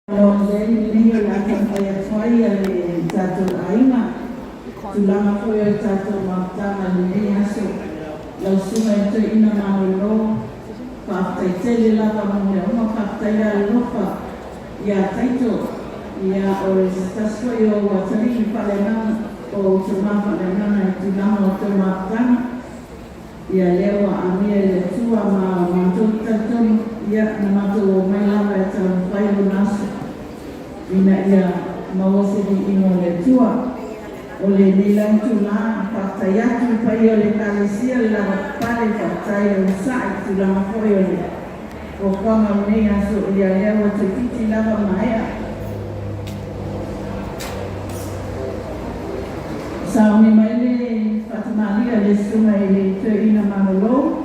Lenei o le a taumafai atu ai le tatou aiga, tulaga foi o le tatou mafutaga i lenei aso. Lau Susuga i le Toeaina malolo, faafetai tele lava mo mea uma, faafetai le alolofa ia Taito. Ia o se tasi foi o ou atalii faaleagaga, o ou tama faaleagaga i tulaga o le tou mafutaga. Ia lea ua amia e le Atua ma matou te talitonu na matou omai lava e taumafai lona aso ina ia maua se viiga o le Atua. O lenei la itula, faafetai atu i le paia o le Ekalesia i le lavapapale, faafetai le onosai i tulaga foi o le fuafuaga o lenei aso, ia lea ua toeitiiti lava maea. Sauni mai le faatamalii a le Susuga i le Toeaina Malolo.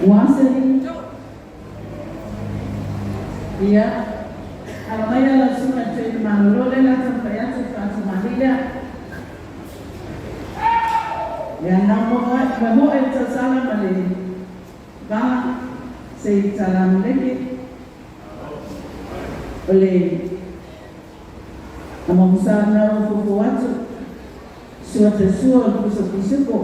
Wasani. Ia, alo maia lau Susuga i le Toeaina Malolo lea o le a taumafai atu le faatamalii lea. Ia, na momoe le tausala ma le vala se i talamuleke. O le amamusa lena ua fofo atu, sua te sua o le pusa pisupo.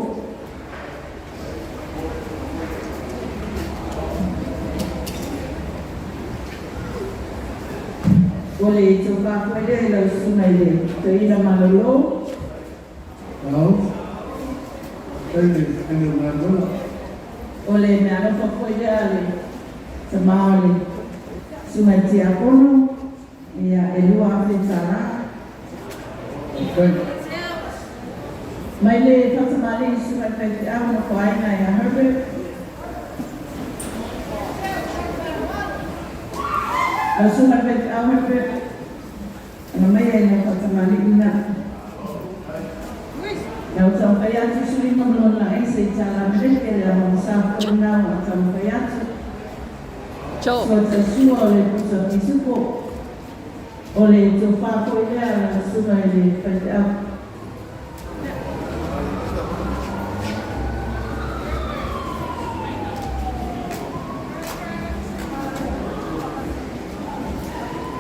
O le tofa foi lea i lau susuga i le Toeaina Malolo. Ao, le ene o galuega. O le meaalofa foi lea a le tama o le susuga i le Tiakono, ia e $2,000. Okay. Mai le faatamalii i le susuga i le faifeau nofoaina ia Herbert. Lau susuga i le faifeau Herbert, ana maia i lau faatamalii lena. Lau taumafai atu sui ma lona ai se i talamuleke le amamasa foi lena ua taumafai atu. Cho. Sua te sua o le pusa pisupo. O le tofa foi lea lau susuga i le faifeau.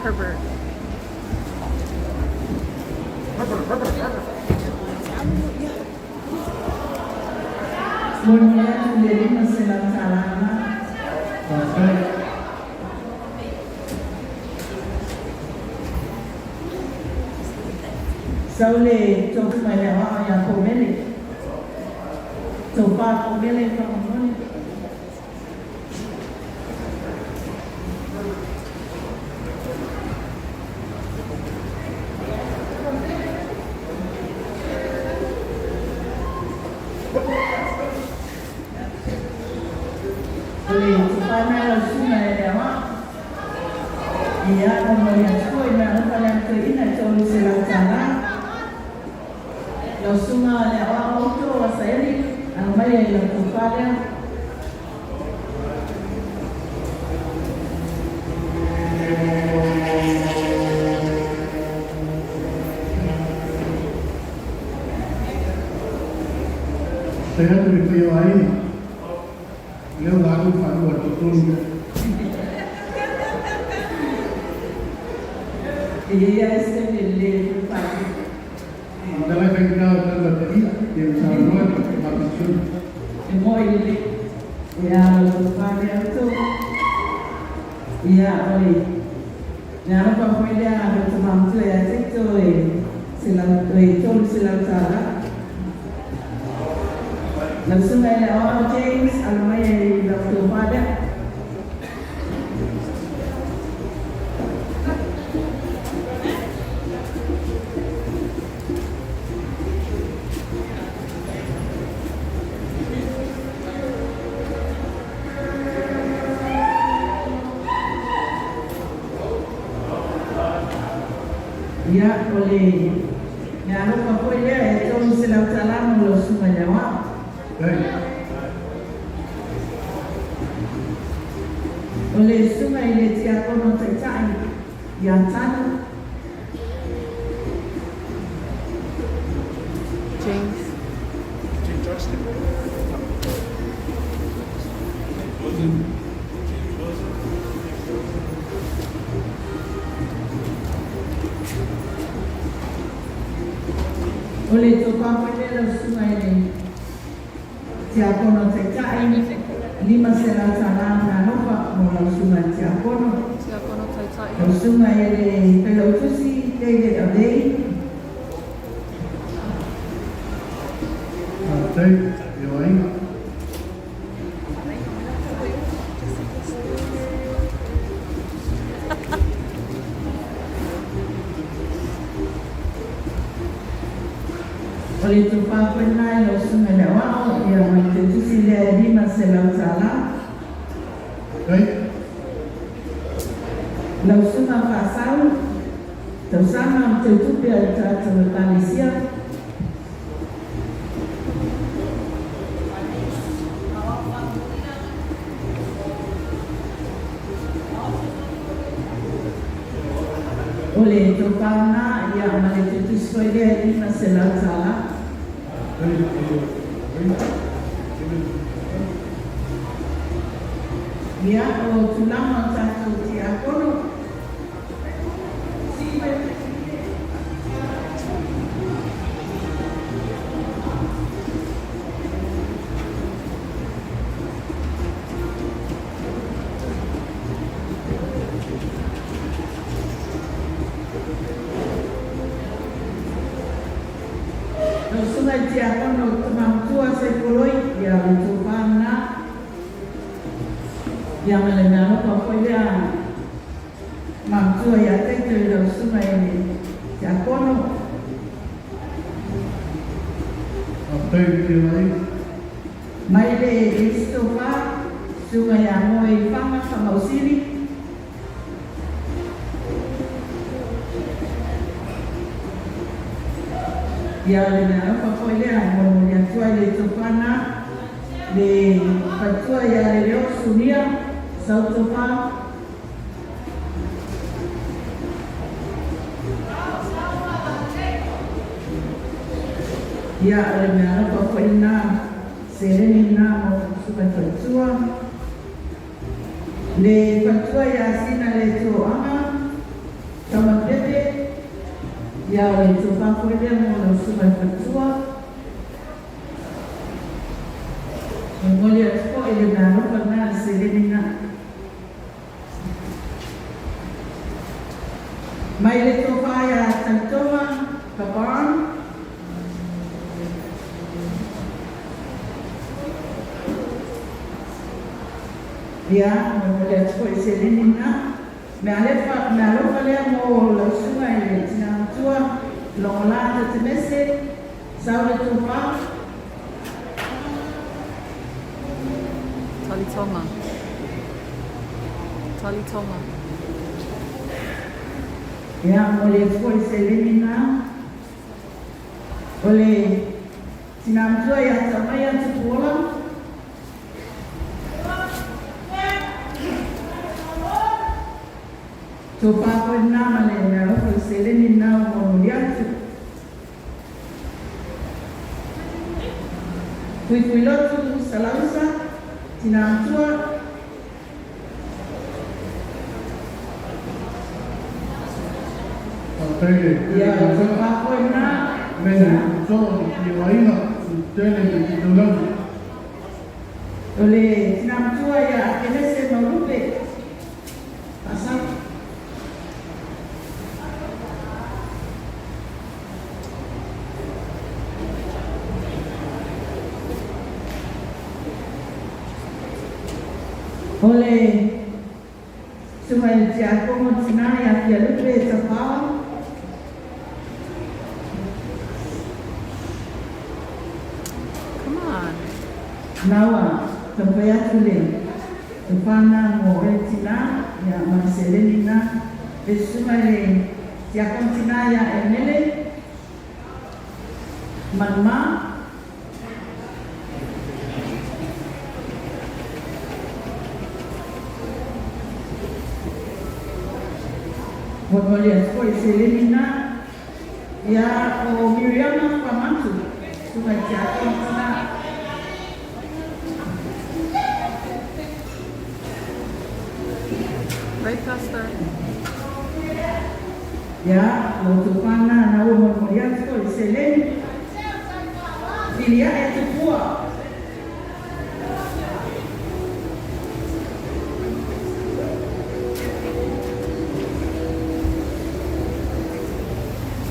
Herbert. Molimoli atu le $500 lena. Faafetai. Sau le tofu mai le aoao ia Pomele. Tofa Pomele faamolemole. O le tofa lena lau susuga e le aoao. Ia, molimoli atu foi le alofa le atu toeaina e $300. Lau susuga le aoao Auto Asaeli, alo maia i lau tofa lea. Tai atu le paia o aiga. Lea ua alu le faalua i le toatolu lea. E i ai lava se taimi e lelei ai foi le faaiuga. Tala e faigata o tala paia, ia ua saunoa le ma penisione. E moe lelei. Ia, lau tofa lea Auto. Ia, o le alofa foi lea a lou tama matua ia Tito e selau, e $300. Lau susuga i le aoao James, alo maia i lau tofa lea. Ia, o le meaalofa foi lea e $300 mo lau susuga i le aoao. O le susuga i le Tiakono Taitai ia Tanu. James. O le tofa foi lea lau susuga i le Tiakono Taitai, $500 meaalofa mo lau susuga i le Tiakono. Tiakono Taitai. Lau susuga i le Failautusi David Avei. Faafetai i o aiga. O le tofa foi lena i lau susuga i le aoao, ia ma le tusi lea e $500. Lau susuga Faasau, tausaga o teutupe a le tatou Ekalesia. O le tofa lena, ia ma le tutusi foi lea e $500. Ia, o tulaga o tatou tiakono. Lau susuga i le Tiakono Tama Matua Sefoloi, ia le tofa lena, ia ma le meaalofa foi lea matua ia Taito i lau susuga i le Tiakono. Mai le isi tofa, susuga ia Moe Faga Famausili. Ia o le meaalofa foi lea molimoli atu ai le tofa na le faletua ia Leleo Sunia sau tofa. Ia o le meaalofa foi lena seleni lena mo susuga i faletua. Le faletua ia Sina le Toaga Tamapepe, ia o le tofa foi lea mo lau susuga i faletua. Momoli atu foi le meaalofa lena le seleni lena. Mai le tofa ia Taitoma Kaban. Ia, momoli atu foi i seleni lena. Mealefa, mealofa lea mo lau susuga i le tina matua, Logolā Tetemese, sau le tofa. Talitonga. Talitonga. Ia, momoli atu foi i seleni lena. O le tina matua ia Tamaia Tupuola. Tofa foi lena ma le meaalofa le seleni lena ua momoli atu. Fuifuilotu Salausa, tina matua. Faafetai le Ia, tofa foi lena. Mene soo i o aiga tele le tinolau. O le tina matua ia Akenese Maulupe. Faasau. O le susuga i le Tiakono tina ia Fialupe Tapaoa. Come on. Na ua taumafai atu le tofa na mo oe tina, ia ma le seleni na. Le susuga i le. Tiakono tinā ia Enele Manumā. Molimoli atu foi i seleni na. Ia o Miriama Fuamatu, susuga i tiakono tinā. Right, Pastor? Ia, la outou fā na na ua molimoli atu foi i seleni. Filiaʻe Tupua.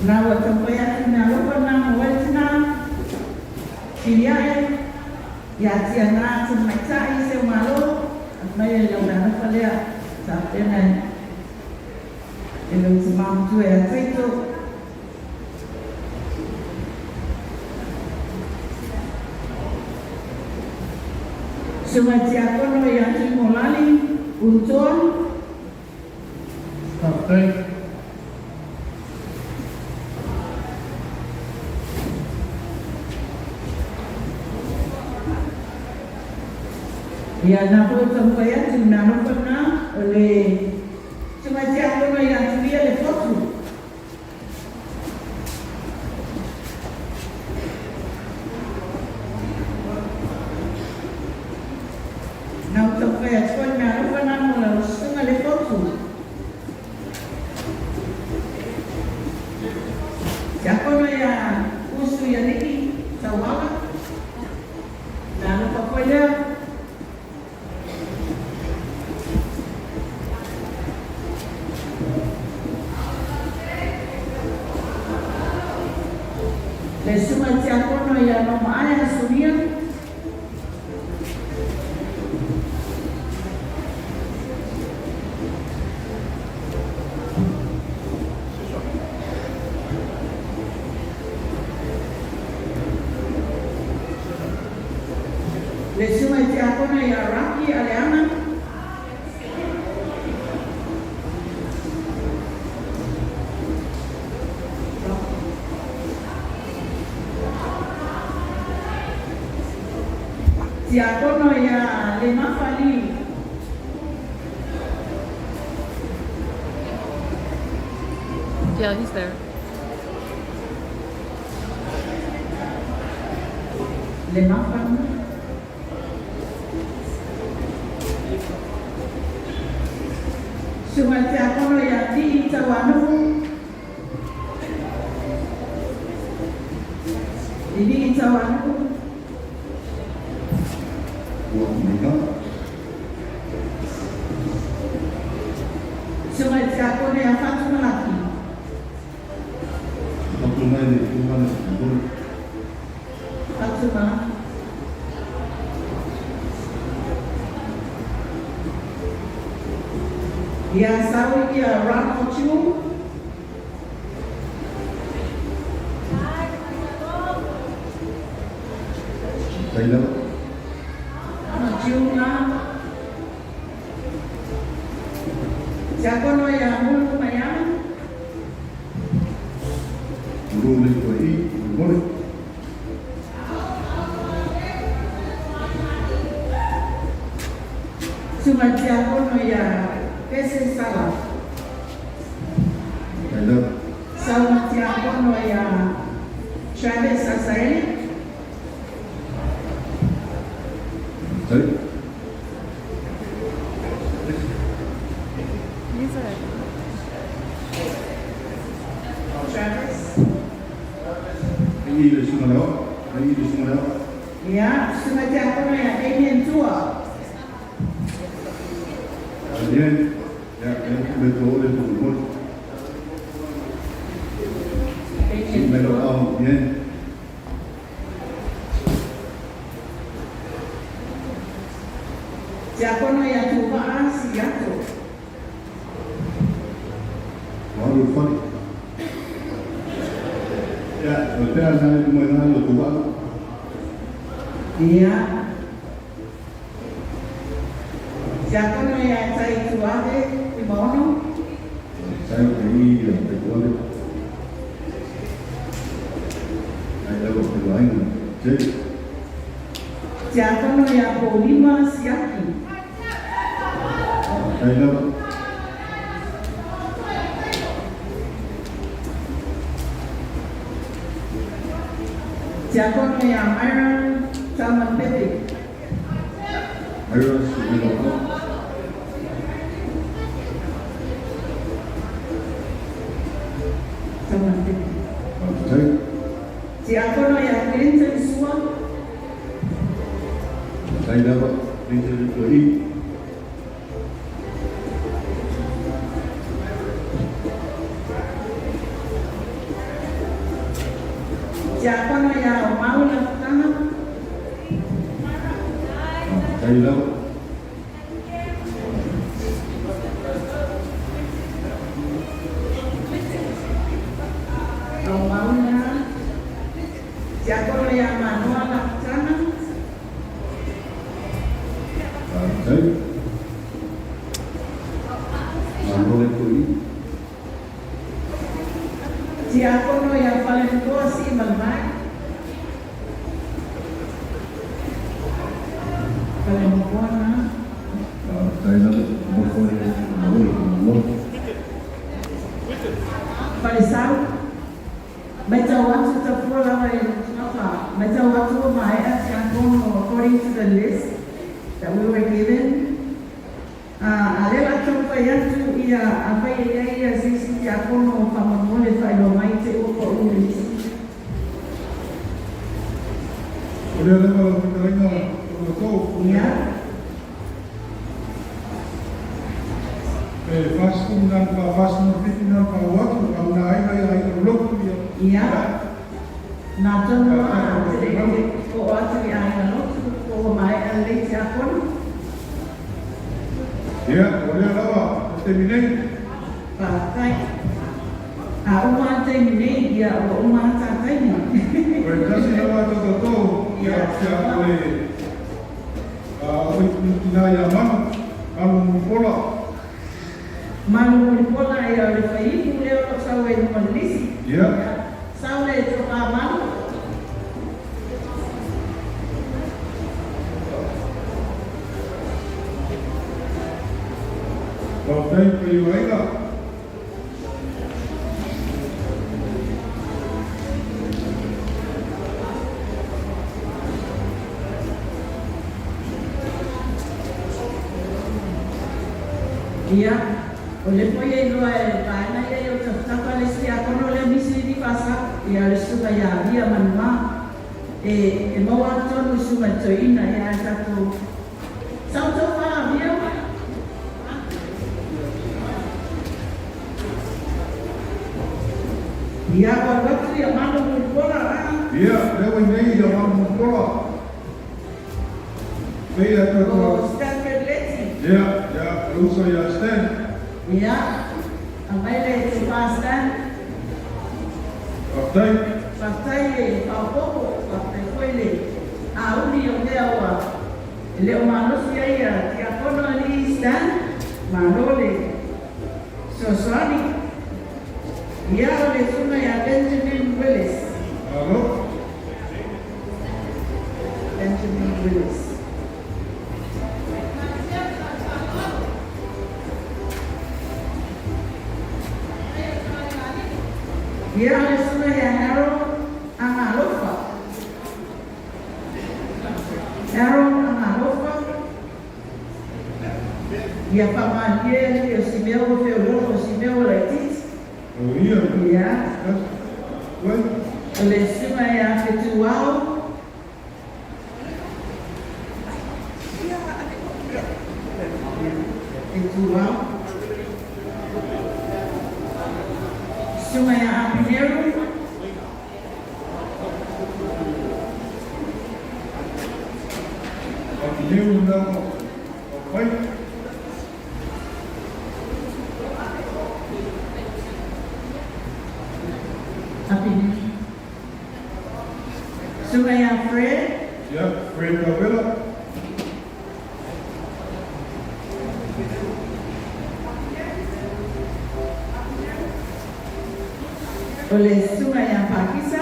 Na ua taumafai atu i meaalofa na mo oe tinā. Filiaʻe, ia Tianā Tamaitai Seumalo, aumai ai lau meaalofa lea, tapena e lou tamā matua ia Taito. Susuga Tiakono ia Tuimolali Ulutoa. Faafetai. Ia na foi taumafai atu i meaalofa na o le Susuga Tiakono ia Tuia Lefotu. Na ou taumafai atu foi le meaalofa na mo lau Susuga Lefotu. Tiakono ia Usu Ialii Tauala. Meaalofa foi lea. Le Susuga Tiakono ia Nomaea Sunia. Le Susuga Tiakono ia Raki Aleana. Tiakono ia Lemafali. Yeah, he's there. Lemafali. Susuga Tiakono ia Tii Tauanu'u. Lili'i Tauanu'u. Ua maika. Susuga Tiakono ia Fatumalaki. Fatu mai le tulaga le faamolemole. Fatumalaki. Ia sau ia Rano Chu. Tai lava. Rano Chu na. Tiakono ia Mulu Maiama. Ulu le toe i faamolemole. Susuga Tiakono ia Pese Sala. Tai lava. Sauma Tiakono ia Travis Asaeli. Tai. He's there. Travis. Ai le susuga leo. Ai le susuga leo. Ia Susuga Tiakono ia Damien Tua. Damien. Ia, ia le toe le faamolemole. Si Damien mai lou Tua. ao Damien. Tiakono ia Tuva'a Siato. Ua alu i le fale. Ia, o le pea lena i luma i ina lo Tuva'a. Ia. Tiakono ia Tai Tuave Fuimaono. Tai. Faafetai e i le Taituale. Ai lava o le aiga tele. Tiakono ia Paulima Siaki. Faafetai lava. Tiakono ia Myron Talman Pepe. Myron Suviloko. Talman Pepe. Faafetai. Tiakono ia Clinton Sua. Faafetai lava. Clinton Tuai. Tiakono ia Omau Lafutaga. Faafetai lava. Omau na. Tiakono ia Manoa Lafutaga. Faafetai. Malo le Tuai. Tiakono ia Falentoa Si Malmai. Falentoa na. Faafetai lava. Nofo le malo le malo. Falesau. Matau atu tafua lava e Tapa. Matau atu o maea tiakono according to the list that we were given. A le la tau fai atu ia a fai e ia ia sisi tiakono faamolemole faailoa mai te ua pa u le lisi. O lea leva lau fetalaiga o outou. Ia. E 47 pa 47 na pa o atu, au na aiga ia aiga lotu ia. Ia. Nā tonu a te le o atu i aiga lotu o ua maea lelei tiakono. Ia, o lea lava, o taimi nei. Faafetai. A uma a taimi nei, ia ua uma a tā taimi. O le tasi lava tatou ia ia o le o tina ia Manu, Manu Mulipola. Manu Mulipola ia o le faiipu lea o lo sau ai luma le lisi. Ia. Sau le tofa Manu. Faafetai paia o aiga. Ia, o le foi e iloa e vaega ia i o tafatafa le isi tiakono lea misi ni faasao. Ia le susuga ia Via Manumā. E, e maua atu tonu i susuga i le toeaina ia e tatou. Sau tofa Via. Ia, ua alu atu ia Manu Mulipola a. Ia, lea ua i nei ia Manu Mulipola. Pei a O tatou. Stanford Leti. Ia, ia, le uso ia Stan. Ia, aumai le tofa Stan. Faafetai. Faafetai le faaopoopo, faafetai foi le auli o mea ua e le o malosi ai ia tiakono alii Stan, malo le fesoasoani. Ia o le susuga ia Benjamin Willis. Malo. Benjamin Willis. Ia o le susuga ia Harold Agalofa. Harold Agalofa. Ia faamalie alii o Simeo ua feoloolo o Simeo o laitiiti. O ia. Ia. Uai. O le susuga ia Fetuao. Fetuao. Susuga ia Apineru. Apineu na o pai. Apineru. Susuga ia Fred. Ia, Fred Tavela. O le susuga ia Pakisa.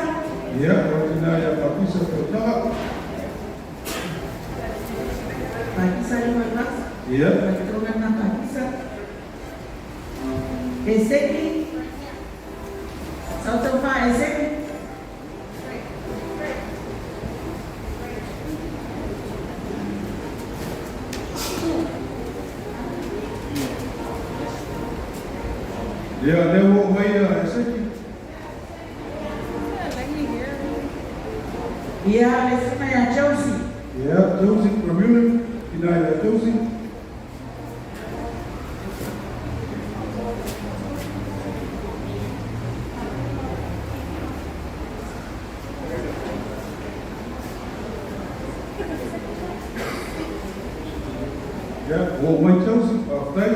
Ia, o le tina ia Pakisa Tautaga. Pakisa le Malasi. Ia. Faitoga na Pakisa. Eseki. Sautaufa Eseki. Ia, lea ua oo mai ia Eseki. Ia, le susuga ia Josie. Ia, Josie Vermeulen, tina ia Josie. Ia, ua oo mai Josie, faafetai.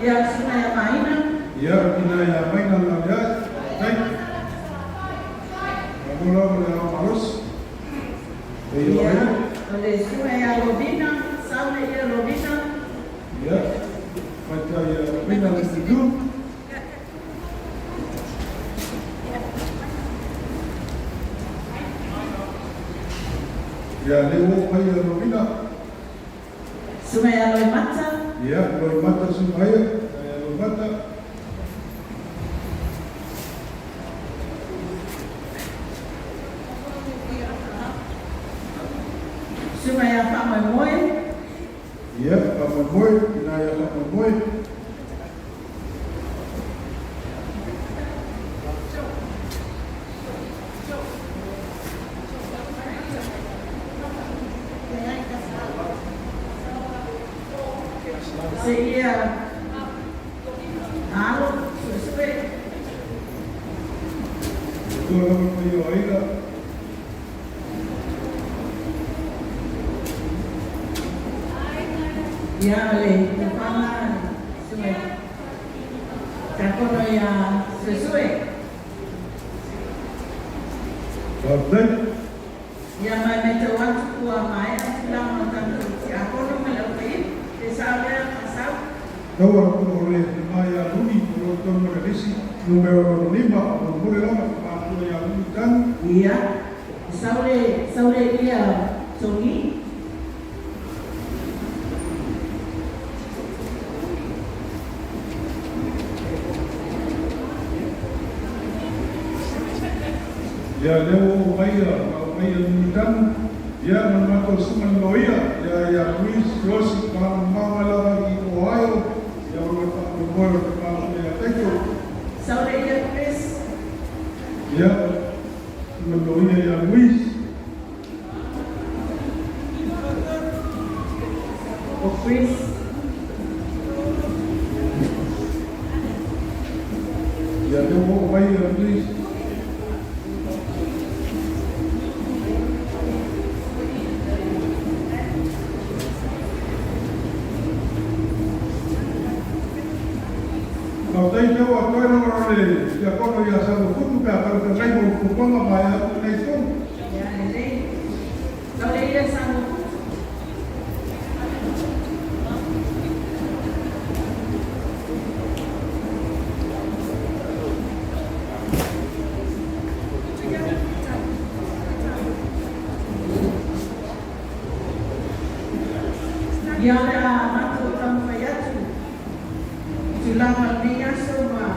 Ia, le susuga ia Maina. Ia, o le tina ia Maina Laveai, faafetai. Malo lava le ao malosi. E ia Ia, Maina. o le susuga ia Lovina. Saule ia Lovina. Ia, faita ia Lovina le Tutu. Ia, lea ua oo mai ia Lovina. Susuga ia Loimata. Ia, Loimata susuga ia, ia Loimata. Susuga ia Faamoemoe. Ia, Faamoemoe, tina ia Faamoemoe. Seia alo suesue. Tua lava le paia o aiga. Ia, le tofana susuga tiakono ia Suesue. Faafetai. Ia, ma e matau atu ua maea tulaga o tatou tiakono ma le aufaiipu pe sao lea faasau. Tau atu o le ma ia Luni, o lo o tonu ma le lisi, numera lona lima, o momoli lava le matua ia Luni Tanu. Ia, saule saule ia Togi. Ia, lea ua oo mai ia, ua mai ia Luni Tanu, ia ma le matou susuga i le loia, ia ia Luis Siaosi, malamalama mai lava i Ohio, ia o le faamoemoe o le tama ia Taito. Saule ia Chris. Ia, susuga i le loia ia Luis. O Chris. Ia, lea ua oo mai ia Luis. Faafetai te ua toe lava o le tiakono ia Salofutu pe a talafeagai mo le fuafuaga maea atu lenei tonu. Ia, lelei. Saule ia Sanofutu. Ia, o le a matou taumafai atu i tulaga o lenei aso ma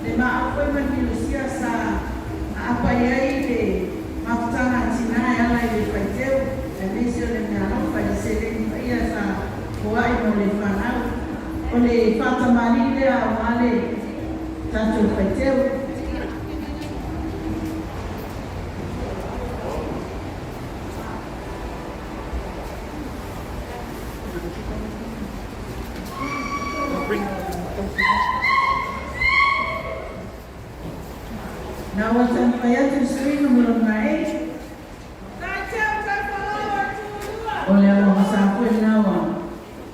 le maau foi ma le minosia sa aapa i ai le mafutaga a tina e ala i le faiteu aemaise o le meaalofa i le seleni paia sa foai mo le fanau. O le faatamalii lea aua le tatou faiteu. Na ua taumafai atu le suiga mo lona e. O le alofa foi lena ua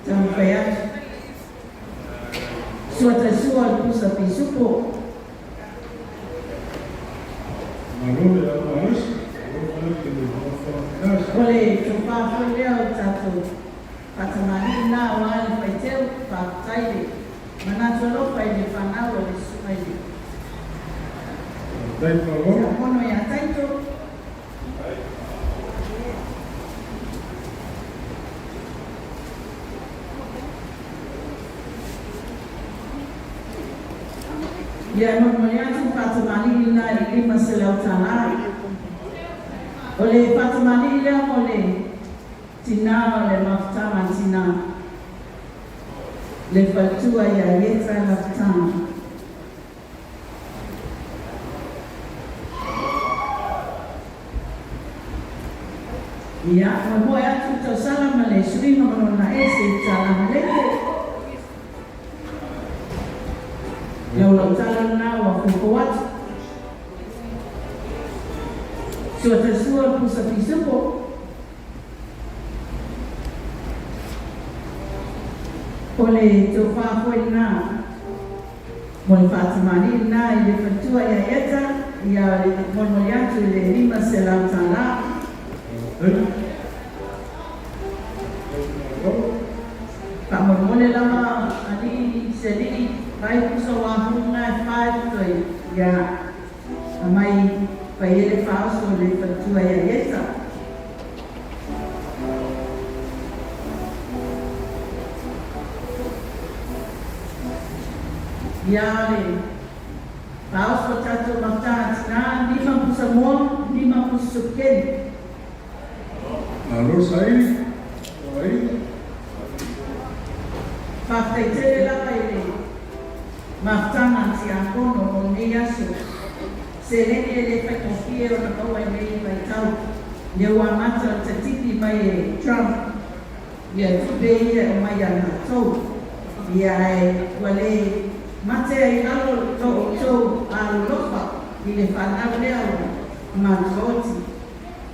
taumafai atu. Sua taisua o le pusa pisupo. Malo le ao malosi, malo malo i le O le tofa foi lea o le tatou faatamalii lena aua le faiteu, faafetai le manatu alofa i le fanau a le susuga i le Tai malo. Tiakono ia Taito. Ia e molimoli atu le faatamalii lena i le $500. O le faatamalii lea mo le tinā o le mafutaga a tinā, le faletua ia Ieta Lafutaga. Ia, moemoe atu le tausala ma le suiga ma lona ese i Tala Leke. Lau tala lena ua fofo atu. Sua tasua pusa pisupo. O le tofā foi lena mo le faatamalii lena i le faletua ia Ieta, ia le molimoli atu i le $500. Tai. Malo. Faamolemole lava alii se alii vai pusa uafuga e fa e totoe ia aumai fai ai le faaoso i le faletua ia Ieta. Ia le faaoso o tatou mafutaga tinā, lima pusa moa, lima pusa supukeli. Malo saili. Ai. Faafetai tele lava i le mafutaga a tiakono mo lenei aso. Seleni e lē faigofie ona maua i nei vaitau. Lea ua amata ona tatipi mai e Trump ia tupe ia e aumai ia matou. Ia ae ua lē mate ai i lalo lo outou alolofa i le fanau lea o matuaoti.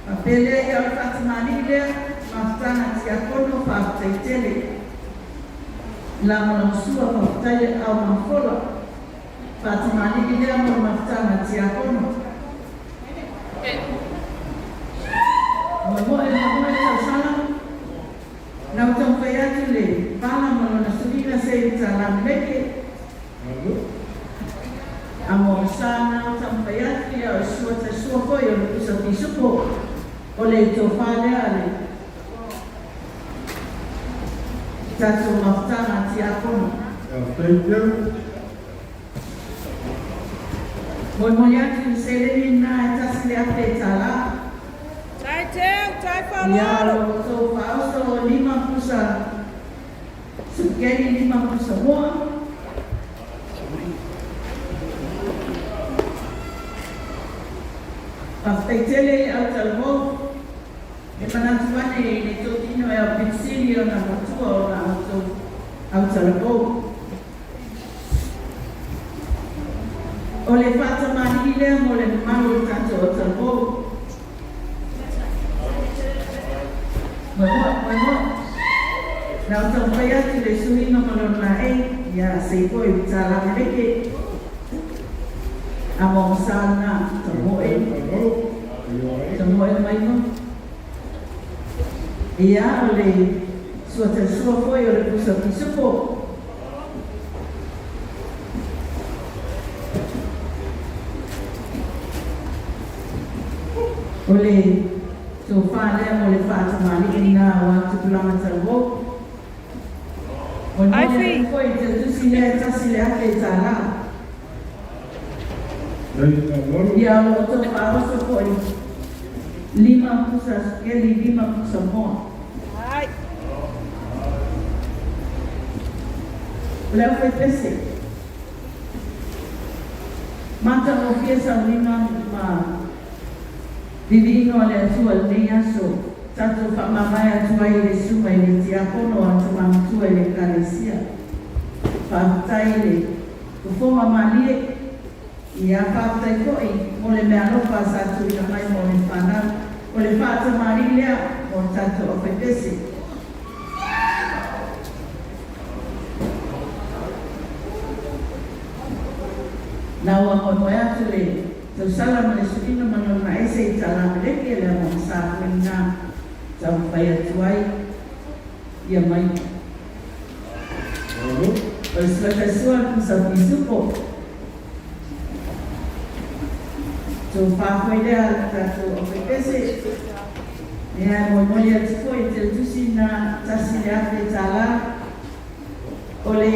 Faapea lea ia o le faatamalii lea mafutaga a tiakono faafetai tele. Lagolagosua faafetai le aao mafola. Faatamalii lea mo le mafutaga a tiakono. Moemoe moemoe tausala. Na ou taumafai atu le pala ma lona suiga se i Talameleke. Malo. A mo sa na o taumafai atu ia o sua tasua foi o le pusa pisupo. O le tofā lea le tatou mafutaga a tiakono. Faafetai tele. Molimoli atu i le seleni lena e $1,000. Tai teu, tai Ia faalolo. lo outou faaoso lima pusa supukeli, lima pusa moa. Faafetai tele i le autalavou. E manatu ane i le totino e au pitisili ona matua o la outou autalavou. O le faatamalii lea mo le mamalu o le tatou autalavou. Moemoe, moemoe. Na ou taumafai atu le suiga ma lona laei, ia sei foi i Talameleke. A mo sa lena, tamoe, Malo. Ai. tamoe maiga. Ia, o le sua tasua foi o le pusa pisupo. O le tofā lea mo le faatamalii lena o tupulaga talavou. Ai Molimoli fi. atu foi i te tusi lea e $1,000. Tai malo. Ia o lo outou faaoso foi lima pusa sukeli, lima pusa moa. Ai. O le aufaipese. Matagofie sauniga ma viviiga o le Atua i lenei aso. Tatou faamavae atu ai i le susuga i le tiakono a tamamatua i le ekalesia. Faafetai i le fofoga malie. Ia faafetai foi mo le meaalofa sa tuuina mai mo le fanau. O le faatamalii lea mo le tatou aufaipese. Na ua moemoe atu le tausala ma le suiga ma lona ese i Talameleke le amoga foi lena taumafai atu ai ia mai. Malo. O le suatasua le pusa pisupo. Tofā foi lea a le tatou aufaipese. Ia, e molimoli atu foi i le tusi na $1,000. O le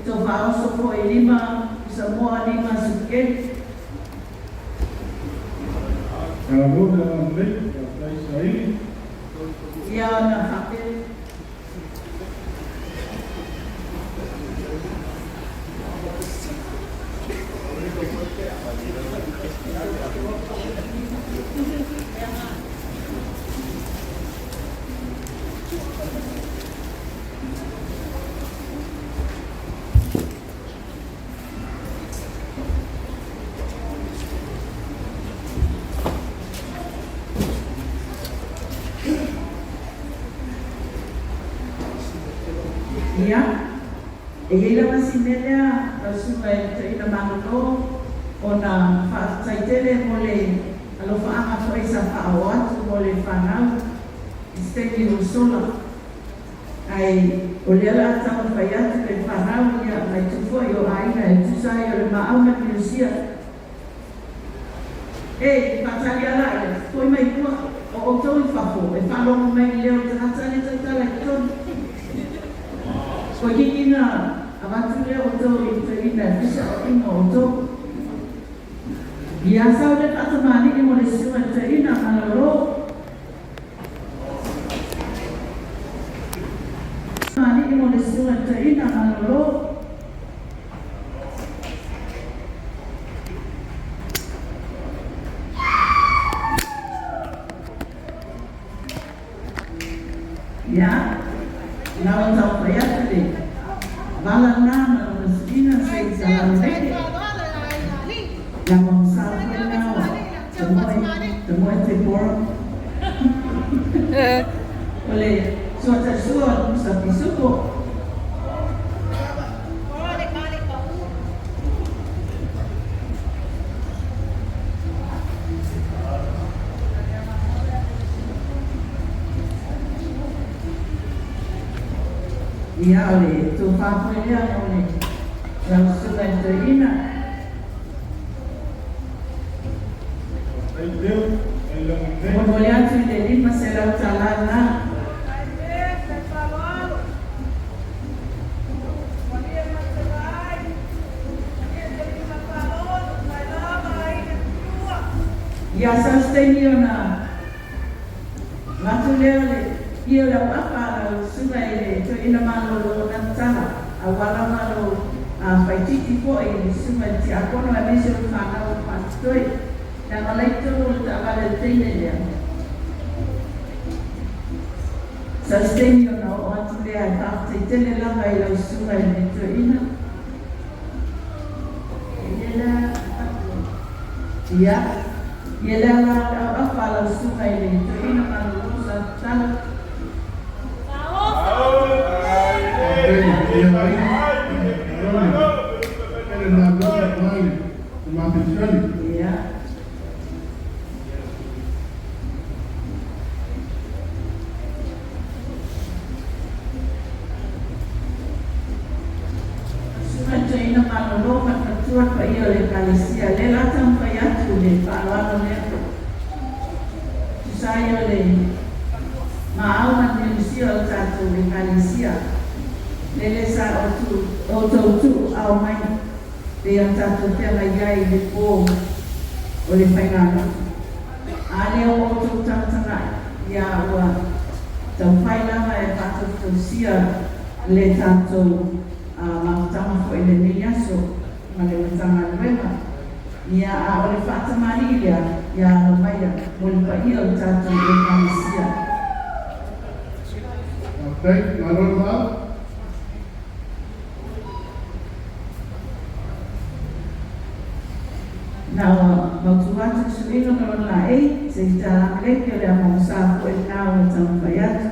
tofā oso foi 5 pusamoa 5 supakeli. Malo le agalelei, faafetai saili. Ia ona faapea Ia, e iai lava si mea lea lau susuga i le toeaina malolo ona faafetai tele mo le alofaaga foi sa faaoo atu mo le fanau i se taimi ua sola. Ae o lea o le a taumafai atu le fanau ia ma itu foi o aiga e tusa ai o le maau ma le minosia. E, faatali ala ia, foi mai tua, o outou i fafo, e faalogo mai i le leo o le tagata lea e tautala i totonu. Toeitiiti na avatu lea outou i le toeaina e fai saoaiga o outou. Ia sau le faatamalii mo le susuga i le toeaina malolo. Tamalii mo le susuga i le toeaina malolo. Ia, na ua taumafai atu le vala lena ma lona suiga se i talalelei. Ia ma sa foi lena o Tamoe Deborah. O le suatasua o le Musa Pisupo. Ia, o le tofā foi lea mo le lau susuga i le toeaina. Faafetai Deo, faafetai le agalelei. Molimoli atu i le $500 lena. Ia sau se taimi ona avatu lea o le ia o le auafa a lau susuga i le toeaina malolo na tatala aua lava lou faititi foi i le susuga i le tiakono aemaise o le fanau o faatotoe leaga o la e i totonu o le taavale a le teine lea. Sau se taimi ona oo atu lea e faafetai tele lava i lau susuga i le toeaina. Ia, ia lea la o le auafa a lau susuga i le toeaina malolo sa tatala. Faafetai ia aiga, malo le tele galuega aua le mafelifeli. Ia. Susuga i le toeaina malolo ma le faletua le paia o le Ekalesia, lea la taumafai atu le faaaloalo lea. Tusa ai o le maau ma le minosia o le tatou Ekalesia, lele sa outou tuuao mai pei ona tatou feagai ai i le po o le faigalotu. A lea ua outou tagatagai, ia ua taumafai lava e faatautausia le tatou mafutaga foi i lenei aso ma le Matagaluega. Ia, a o le faatamalii lea, ia alo maia mo le paia o le tatou Ekalesia. Faafetai, malo le maau. Na ua mautu atu le suiga ma lona laei, se i talamileki o le amaosa foi lena ua taumafai atu.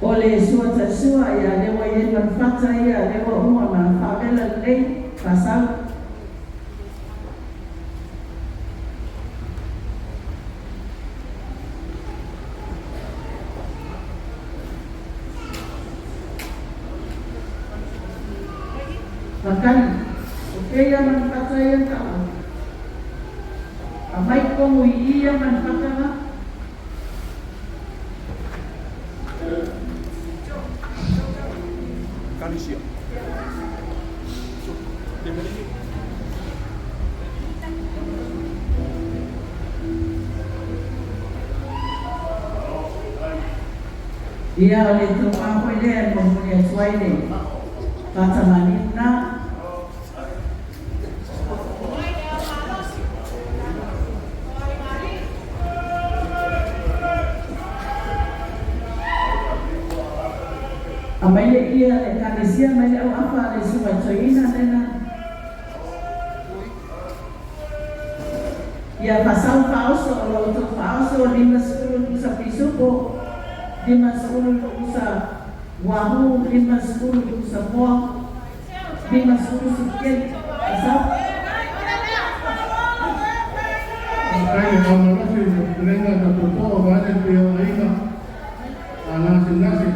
O le suatasua, ia lea ua i ai le manufata ia, lea ua uma ona faavela lelei, faasau. Faatali, o kēia manufata ia taua. Amai kongu i ia manfatanga. Ia o le tō koe lea e momoli atu ai le faatamāliu na. Amai le ia le kanesia mai le au afa le suka toina lena. Ia fasau faaoso o lo outou faaoso 50 pusa pisupo, 50 pusa uahu, 50 pusa moa, 50 sikeli. Fasau. Kai le faamalosi i le fetalaiga a tatou to'o vaeane le paia o aiga lagasigasi.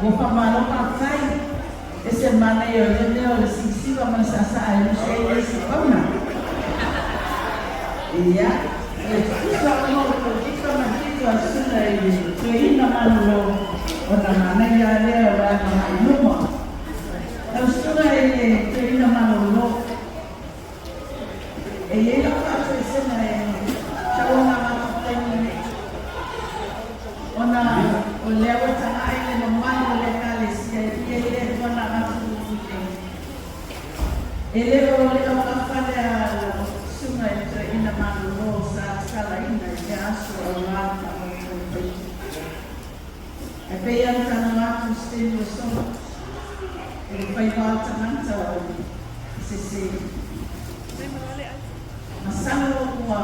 Ua faamalo faafetai. E se manaia o lea mea o le silasila ma le saasaa e lusi ai le isi pauna. Ia, e tutusa uma o polokika ma le pito a le susuga i le toeaina malolo ona manaia lava lea o le agai i luma. Lau susuga i le toeaina malolo, E i ai lau faatoesega e tauala atu i le taimi lenei, ona o lea ua tagai le mamalu o le Ekalesia i i le Atua na avatu mulimuli nei. E le o le aukafa lea a lau Susuga i le Toeaina Malolo sa tatalaina i lea aso aua le faamoemoe faitio. Ae pei lava ona talanoa atu i se taimi ua sola, o le faiva o tagata o le sese. Masalo ua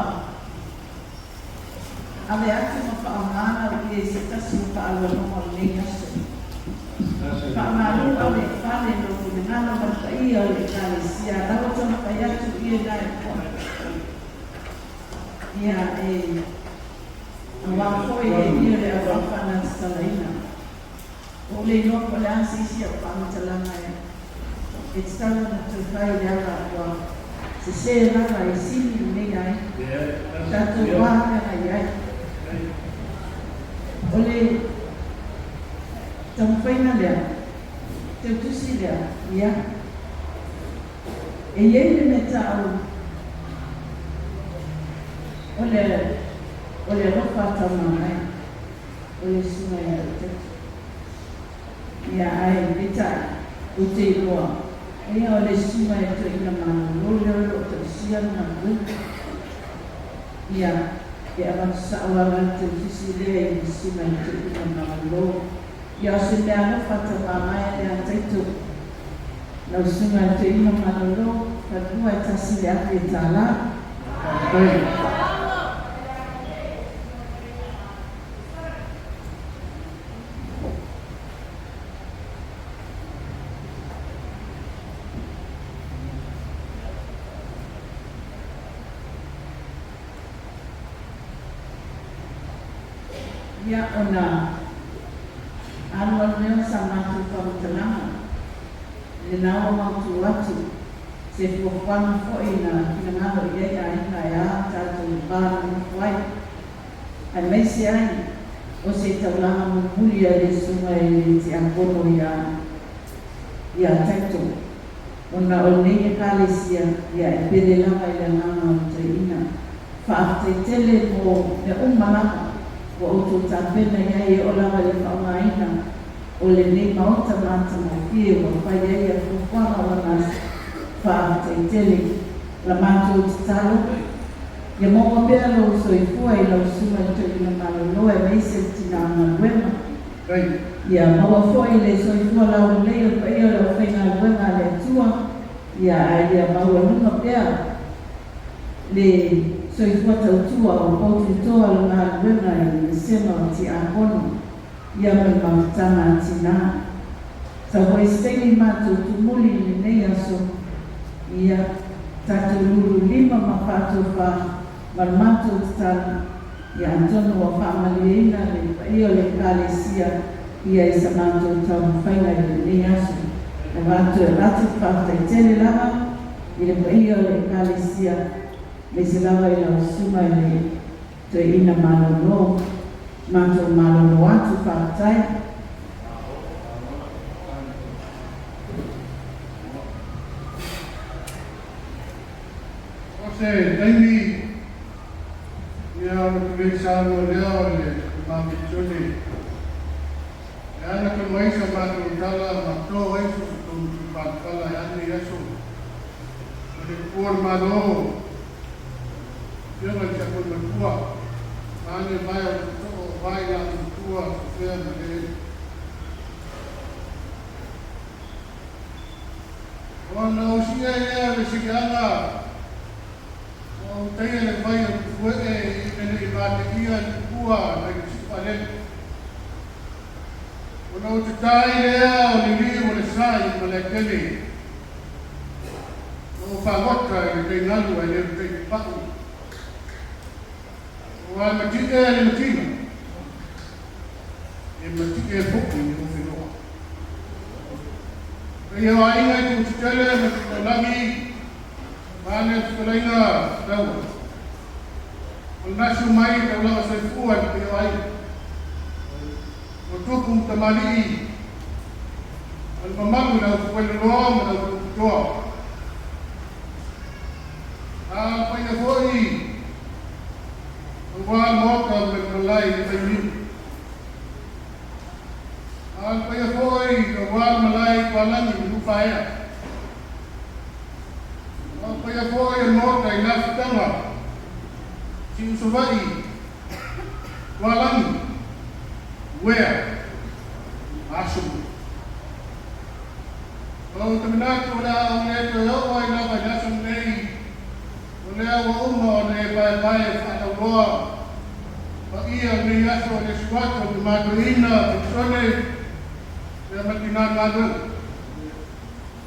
ave atu ma faaaoga lau ia i se tasi o faaaloaloga o lenei aso. Faamalo ave i fale lou finagalo ma le paia o le Ekalesia, la ua taumafai atu ia na e toa. Ia e aua foi e ia le auafa na tatalaina. Ua ou le iloa po o le a se isi au faamatalaga e tatau ona toe fai i le ala ua sese lava e sili lenei ai tatou wā feagai ai. O le taumafaiga lea, teutusi lea, ia, e i ai le mea taou o le o le alofa taumamae. O le susuga ia Itachi. Ia, ae peitai, ou te iloa, ia o le susuga ia Toeaina Malolo lea o lo o tausia le galuega. Ia, e avatu sao lava le teutusi lea i le susuga i Toeaina Malolo. Ia, o se mea alofa taumamae lea a Taito. Lau susuga i le Toeaina Malolo, falelua e tasi le $1,000. Faafetai. Ia, ona alualu lea o sa matou faamatalaga, lena ua maotu atu se fuafuaga foi na finagalo i ai aiga e a tatou va nonofo ai. Aemaise ai o se taulaga mulimuli a le Susuga i le Tiakono ia ia Taito, ona o lenei Ekalesia ia e pele lava i le agaga o le toeaina. Faafetai tele mo mea uma lava ua outou tapena i ai e oo lava i le faaaogaina o lenei Maota matagofie ua fai ai ia fuafuaga o lana aso. Faafetai tele. La matou tatalo. Ia maua pea lou soifua i lau Susuga i le Toeaina Malolo aemaise le tina galuega. Ia maua foi le soifua laulelei o le paia o le aufaigaluega a le Atua, ia ae ia maualuga pea le soifua tautua o poututoa o le galuega i le sema o Tiakono, ia ma le mafutaga a tina. Sau foi se taimi matou tumuli i lenei aso, ia tatou lulu lima ma faatofa ma le matou tatalo, ia atonu ua faamalieina le paia o le Ekalesia ia i sa matou taumafaiga i lenei aso. Avatu e avatu le faafetai tele lava i le paia o le Ekalesia, aemaise lava i lau Susuga i le Toeaina malolo, matou malolo atu, faafetai. O se taimi ia ona tulei saunoa lea o le Tama Militone e ala tonu ai sa matou tala ma to ai so outou matupalapala e a lenei aso ma le Tupua o le Malo, Afioga i le Tiakono Matua, vaeane vae o le Totoo o vai la matua Sofea ma le Ona ou siia ai lea o le siliaga ma ou taia le vai o Tufue'e ina ne i vateia le tupua nai le si'ufaalele. Ona ou tatā ai lea o le liu o le sa i Malaetele ma ou fagota i le tai galu ae le o le tai papa'u. Aua e mati'e le matina, e mati'e fo'i le ofeloa. Paia o aiga i Tu'utetele ma Tu'utailagi vaeane le fetalaiga Taua. O le gasi mai i taulaga soifua i le paia o aiga. O tupu ma tamalii, o le mamalu i le aufueloloa ma le aufueloloa. A o le paia foi aua le Maota ma le malae i Fainiu. A o le paia foi aua le malae i Tualagi ma Nuufaea. A o le paia foi o le Maota i Lafitaga, Siusavaii, Tualagi, Uea, ma Asomua. Ou te manatu o le a ou le toe oo ai lava i le aso lenei, o lea ua uma ona e paepae faalauloa paia o lenei aso i le susu atu o le Tama Toeaina Petisone ma Tina Galuega.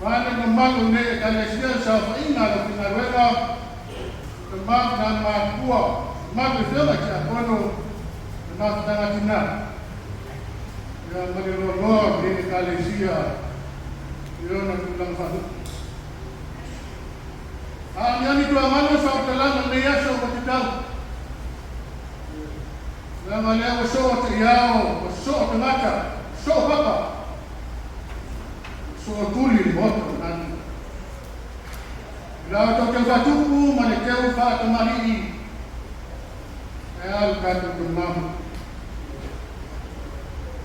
Vaeane le mamalu o lenei Ekalesia, le saofaiga a le aufaigaluega, o tama ma tina matutua, mamalu i afioga i tiakono ma mafutaga tina, ia ma le loaloa o lenei Ekalesia i ona tulaga faalupe. A aniani tuagalo sa faamatalaga o lenei aso ua tatau. Leaga o lea ua soo taiao, ua soo tagata, soo papa, ua soo tuli le Maota o Nani. I la outou teu faatupu ma le teu faatamalii, ae a lo tatou tamama.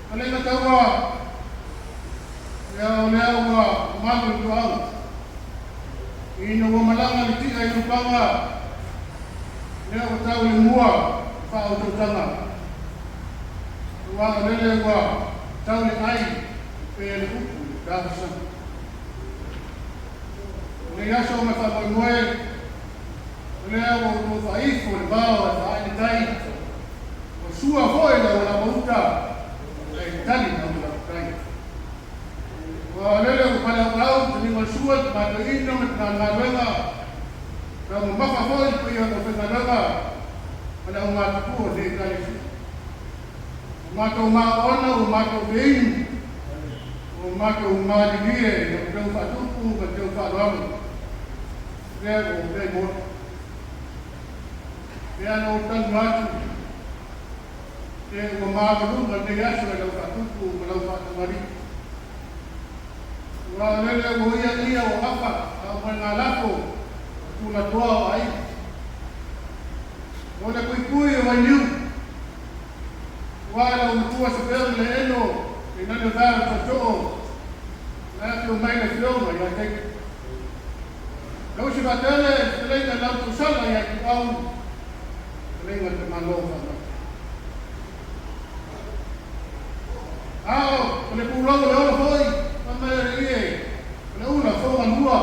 Taleiga taua, ia o lea ua malu le toaga. Ina ua malaga le ti'a i Lupaga, lea ua tau i le mua le faautautaga. Aua o lele ua tau le ai e pei o le upu i le talosaga. O lenei aso ma le faamoemoe, o lea ua outou faaifo i le vao e faaai le tai, ua sua foi le aualamauta ae tali le aualatai. Ua lele ua paleauau te liga o le sua i le Tama Toeaina ma le Tina Galuega, taumamafa foi le paia o le aufaigaluega ma le aumatutua o lenei Ekalesia. Ua matou maoona, ua matou feinu, ua matou malilie i lau teu faatupu ma le teu faaaloalo, lea ua opea i Maota. Pea na ou talanoa atu, se ua maualuga lenei aso i lau faatupu ma lau faatamalii. Ua lele ua ia ia o afa a o moegalafo o tulatoa o aiga. O le puipui o Vainiu, ua lau matua Sapeu ma Leeno i nane vae o Tootoo, na afio mai le afioga ia Taito. Tausi faatele le fetalaiga i lau tausala ia Ituau, fetalaiga i le Tamaloa Faamau. A o le pulou o le ola foi, fai mai o le ie, o le ula fogalua.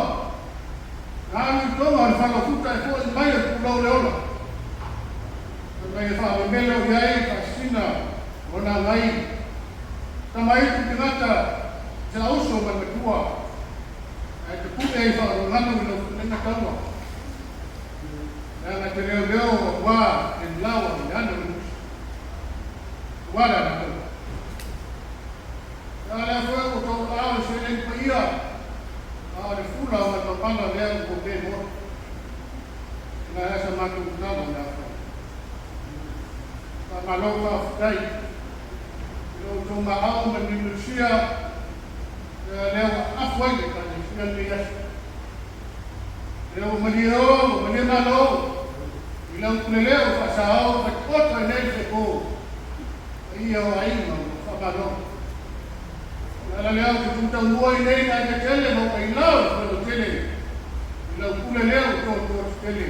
Na alu i toga o le falaofuta e fo'i mai o le pulou o le ola. Fai mai e faamemelo i ai faasisina o ona agai. Tama aitu tagata i sa uso ma le matua, ae tapu'e ai faaoloologalu i lau fetalaiga taua. Leaga te leoleo auā le laoa i le ana o le musi. Ua le Alataua. A lea foi ua tou aao i seleni paia, a o le fula ma le mamala lea ua opea i Maota. Na e sa matou tala o le a fai. Faamalo faafetai i lo outou maau ma le limalusia lea ua afu ai le Ekalesia lenei aso. Lea ua malie o, ua malie malo i lau pule lea ua faasaao fatioto ai nei le fepo paia o aiga ua faamalo. O le ala lea ou te tutaumua i nei aiga tele ma ou ailao i Faleautele i lau pule lea ua toatoa tetele.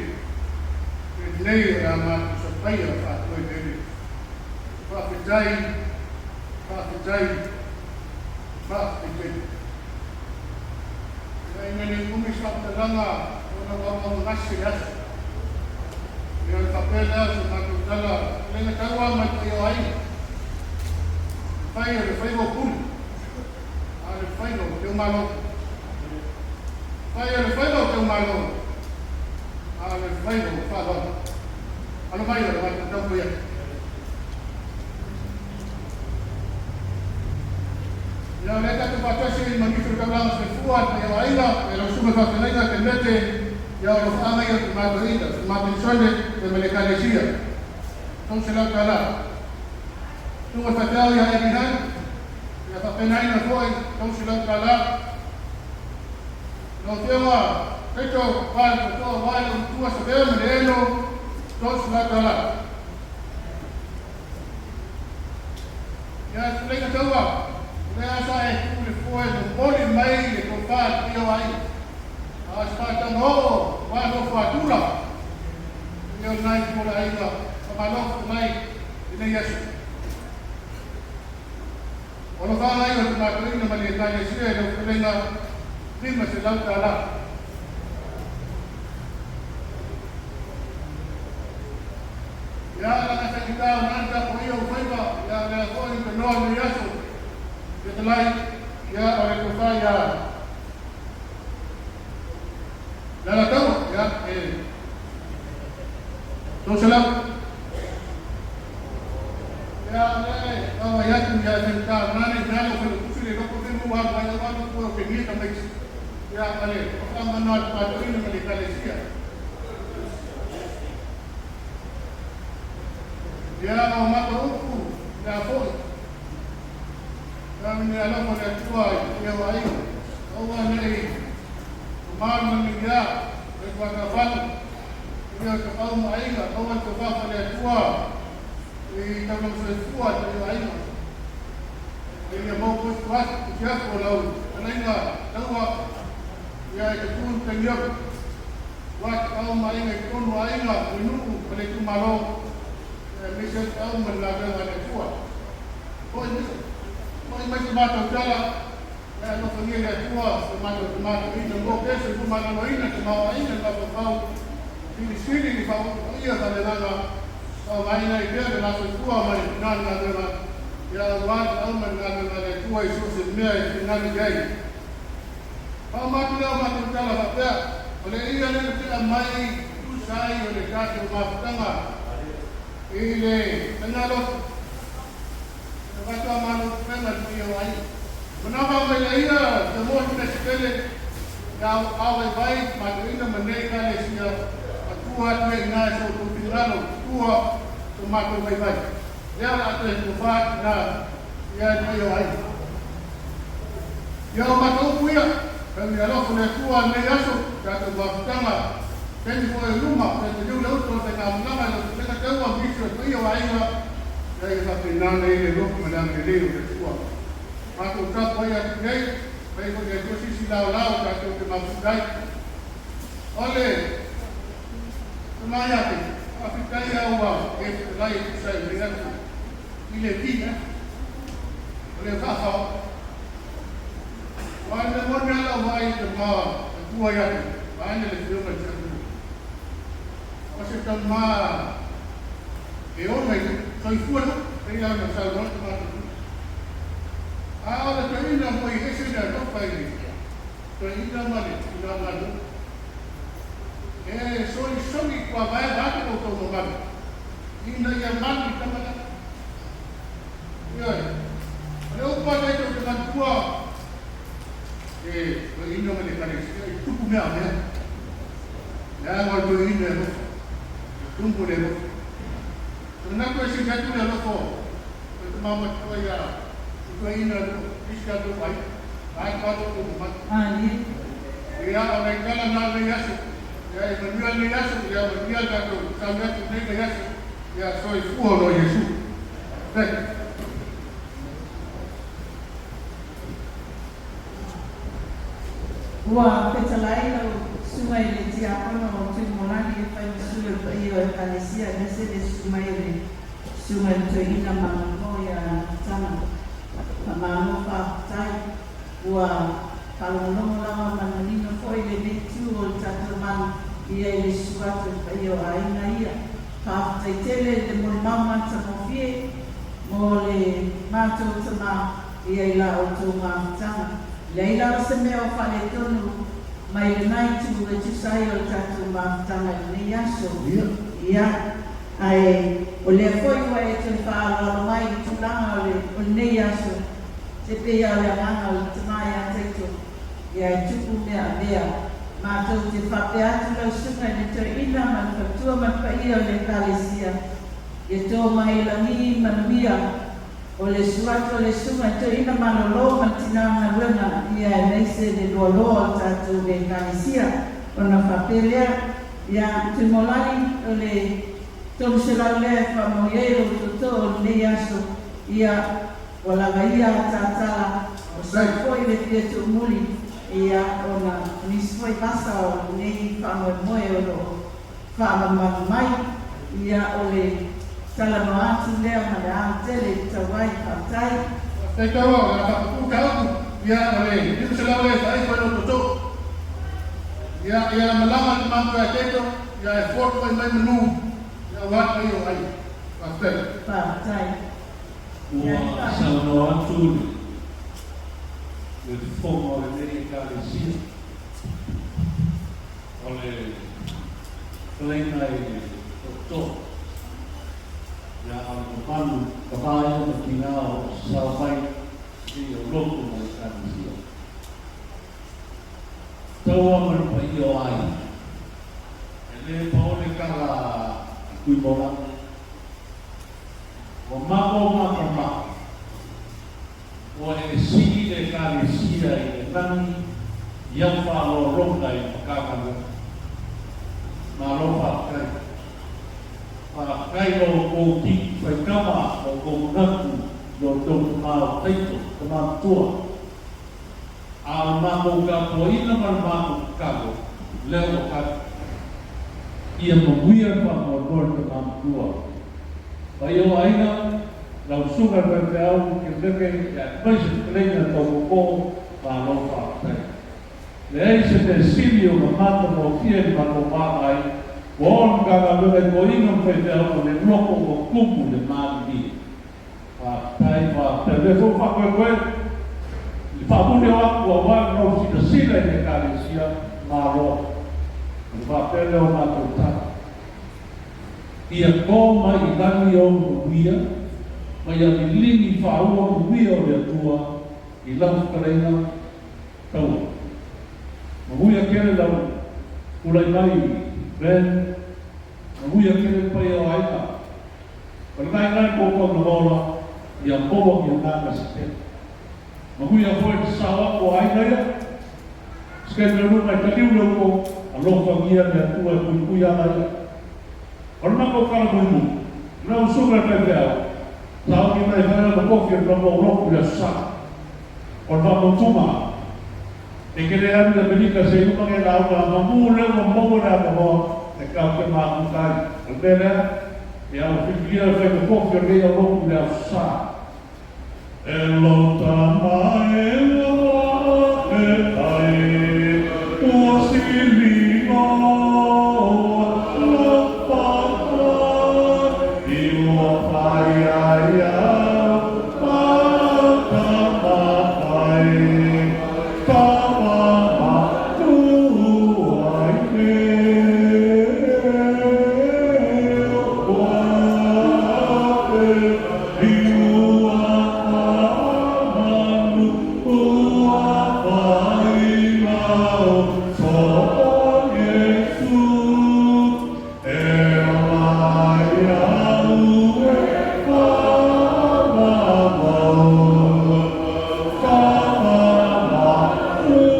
Lenei o le a matou sapaia faatoelele. Faafetai, faafetai, faafetai tele. Ia ina ne i umi se faamatalaga ona ua auaugase le aso. Ia o le faapea lea o se matou tala, le taua mai paia o aiga. Fai o le faiva o pule, a o le faiva o teumalo. Fai o le faiva o teumalo, a o le faiva o faaaloalo. Alo mai o le matou taumafai atu. Ia o lea tatou faatasi ai ma nisi o le taulaga soifua le paia o aiga, ia lau Susuga i le Faafeagaiga Kenete, ia o alofaaga ia o le Tama Toeaina, Tama Penisone, ia ma le Ekalesia. $300. Susuga i le Faifeau ia Eddie Hunt, ia faapenaina foi $300. Lau Afioga Peto Pale Totoa aua le Matua Savea ma le Elo, $300. Ia fetalaiga taua, o lea sa e tuu le foe momoli mai le tofa i le paia o aiga. A o se faataga oo aua nofo a tula, ia o lena itu o le aiga, faamalo fetalai i lenei aso. O alofaga ia o le Tama Toeaina ma le Ekalesia i lau fetalaiga $500. Ia, leaga e faigata ona ana tapuaia ou faiva, ia, o lea foi ou te noa i lenei aso, fetalai, ia, o le tofa ia Lealataua, ia, e 300. Ia, o lea e vaavaai atu, ia, e faigata ona ana i ina lau failautusi le iloa po o fea ua alu ai, aua le ua opegia tamaiti, ia, ma le faamama a le Tama Toeaina ma le Ekalesia. Ia o matou upu le a foi, Tau ina alofa le Atua i te paia o aiga, aua nei mamalu ma le mea o le tuatafatu, ia o tapaau ma aiga, aua le tofafa le Atua i taulaga soifua i te paia o aiga. Ia maua foi se tusiafu o lau fetalaiga taua, ia e te tu i taimi atu, ua tapaau ma aiga i totonu o aiga, o le nuu ma le itumalo, aemaise ai le tapaau ma le galuega a le Atua. Foi mai, foi mai se matou tala, ia alofagia e le Atua so matou tamaoaiga, maua pea soifua maloloina, tamaoaiga le mafaufau, silisili le faaopopoia faaleagaga, faaaogaina ai pea le la soifua ma le tina le galuega, ia aua le taau ma le galuega a le Atua i so o se mea e finagalo i ai. Faauma atu lea o matou tala faapea, o le ia lea na tea mai tusa ai o le tatou mafutaga i le faigalotu. E avatu a malu upega i le paia o aiga. Manava mai le ia te mohi Pesetele ia ao vaivai matoina ma nei Ekalesia a tua atu ai ina i so outou finagalo tua so matou vaivai. Lea o le a toe tofa atu ina ia le paia o aiga. Ia o matou upu ia, tau i alofa le Atua lenei aso, tatou mafutaga, taimi foi o luma, pe te liu le utu o le faigamalaga i lau fetalaiga taua ma nisi o le paia o aiga, ia ia faapena ona i ai le alofa ma le agalelei o le Atua. Matou tapu ai atu nei, fai foi le Atua sisi laolao tatou te mafuta ai. O le tama ia te, faafetai a ua e fetalai e tusa ai ma lenei aso i le ki, eh? O le faafao. Aua o le mea moni lava lau vaai i le ma matua ia te, vaeane le Afioga i le Tiakono. O se tama e ona i le soifua le upu, pei lava ona saunoa le tama tupu. A o le toeaina foi e ese le alofa i le toeaina ma le tulaga nuu. E solisoli tuavae vaeatu lo outou mamalu ina ia malu i tama lea. Ioe. O le upu a tatou te manatua e toeaina ma le Ekalesia i tupu mea o mea. Leaga o le toeaina e alofa, e tumpu le alofa. E manatu e sili atu le alofa o le tama matua ia i toeaina isi tatou aiga. Vaeatu lava lo outou mamalu. Malie. Ia, o nai tala na o lenei aso. Ia, e manuia lenei aso, ia manuia le tatou sauni atu i lenei vaiaso. Ia, soifua loa Iesu. Thank you. Ua fetalai lau Susuga i le Tiakono o Tuimolagi e fai ma sui o le paia o Ekalesia aemaise le susu mai o le Susuga i le Toeaina Malolo ia Lafutana. Faamalo faafetai. Ua faalogologo lava ma le manino foi lenei itu o le tatou malu ia i le susu atu o le paia o aiga ia. Faafetai tele i le molimau matagofie mo le matou tama ia i la outou mafutaga. Leai lava se mea o faaletonu mai lena itu e tusa ai o le tatou mafutaga i lenei aso. Ia, ae o lea foi ua e toe faaaloalo mai i tulaga o lenei aso. Se pei lava o le agaga o le tama ia Taito, ia e tupu mea avea. Matou te faapea atu lau susuga i le toeaina ma le faletua ma le paia o le Ekalesia, ia to mai i lagi manuia o le susu atu o le susuga i toeaina malolo ma le tina galuega, ia aemaise le loaloa o le tatou Ekalesia. Ona faapea lea, ia Tuimolali, o le 300 lea e faamaui ai lou tootoo o lenei aso, ia ua lava ia a ta tala, ua sau foi le fia tuumuli, ia ona o nisi foi vasa o lenei faamoemoe o lo o faamamalu mai, ia o le talanoa atu lea ma le aotele i tau ai. Faafetai. Faafetai Taua, o le a faapupuu ta upu, ia o le 500 lea e faaifo ai lou tootoo. Ia, ia malaga le matou ia Taito, ia e fotu ai mai manu, ia aua le paia o aiga. Faafetai. Faafetai. Ua saunoa atu le fofoga o lenei Ekalesia, o le fetalaiga i le tootoo, ia a o le mamalu tama ia ma tina o lo o sasao mai i o lotu ma le Ekalesia. Taua ma le paia o aiga, e le paole tala a Tuimolagi. Ua matou matamata, ua e sili le Ekalesia i le lagi i au faaaloaloga i le Matagaluega. Malo faafetai. Faafetai lo outou titi faitama, lo outou manatu i lo outou tama o Taito, tama matua. A o le matou tapuaiga ma le matou tatalo, lea ua tali. Ia manuia le faamoemoe le tama matua. Paia o aiga, lau susuga i le faifeau Keleke aemaise fetalaiga tau tootoo, malo faafetai. Leai se mea sili ona matagofie i le matou vaavaai, ua oo le Matagaluega i toeaiina ma faifeau ma le loto ua tumu le malilie. Faafetai, faafetai. O lea foi ua faakoekoe i le faamuli o atu aua le mau silasila i le Ekalesia, Malo. Ona faapea lea o matou tala, Ia to mai i lagi ou manuia, ma ia liligi faaua manuia o le Atua i lau fetalaiga taua. Manuia tele lau tulai mai Ben, manuia tele le paia o aiga. O le vaevae po o tau na ola, ia maua ni agaga se tele. Manuia foi le sasao atu o aiga ia. Se taimi o luma e taliu le uto, alofagia le Atua e puipui ala ia. O le matou tala mulimuli, lau susuga i le faifeau, sauni mai e fai lana kofi o le matou lotu i le Aso Sa. O le faamautuga, e te le alu i Amerika se i uma nei lauga a mamu lea ua maua le avanoa e tau te mafuta ai. O le mea lea, ia ua filifilia le fai totofi o lenei aulotu i le Aso Sa. E lou tama e ua e ai, ua sili loa lau papa, i ua fai ai au ma tama ai, tama matua i leo ua e i ua manu ua fai lau so Iesu e ola ia'u e faamamau, tama matua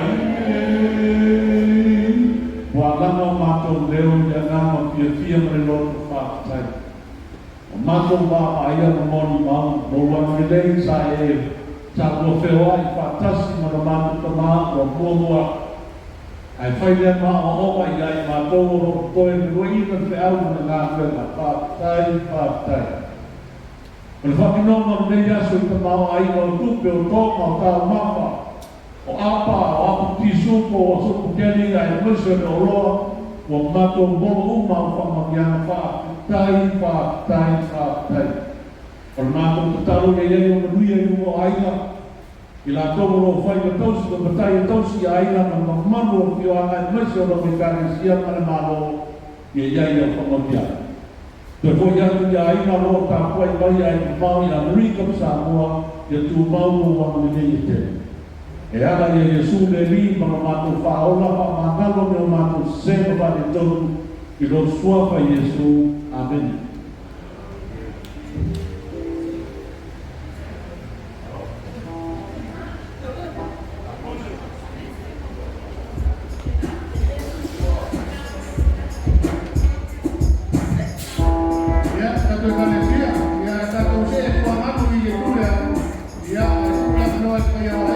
i nei. Ua lana o matou leo i le agaga fiafia ma le loto faafetai. Ua matou vaavaaia ma molimau lou agalelei sa e sa ua feoai faatasi ma lo matou tama ua muamua atu. Ae fai lea ma aoaoga ia i matou o lo o toe luaina le feau ma le galuega. Faafetai, faafetai. O le faatinoga o lenei aso i tamaoaiga o tupe, o toga, o taumafa, o apa, o apu tisu po o supu keli aemaise o le oloa, ua matou maua uma au faamanuiaga. Faafetai, faafetai, faafetai. O le matou tatalo ia i ai o manuia i luga o aiga, i latou o lo o fai ma tausi ma matai e tausi i aiga ma le mamalu o afioaga aemaise o lava Ekalesia ma le Malo, ia i ai au faamanuiaga. Toe foi atu i aiga o lo o tapuai mai ae mamao i Amerika ma Samoa. Ia tumau lou agalelei e tele. E ala ia Iesu le Alii ma lo matou Faaola, faamagalo me o matou sesē ma faaletonu, i lou Suafa Iesu. Amene. Ia, tatou Ekalesia, ia tatou see tuamalu i le pule, ia, e tuu le avanoa i le paia o aiga.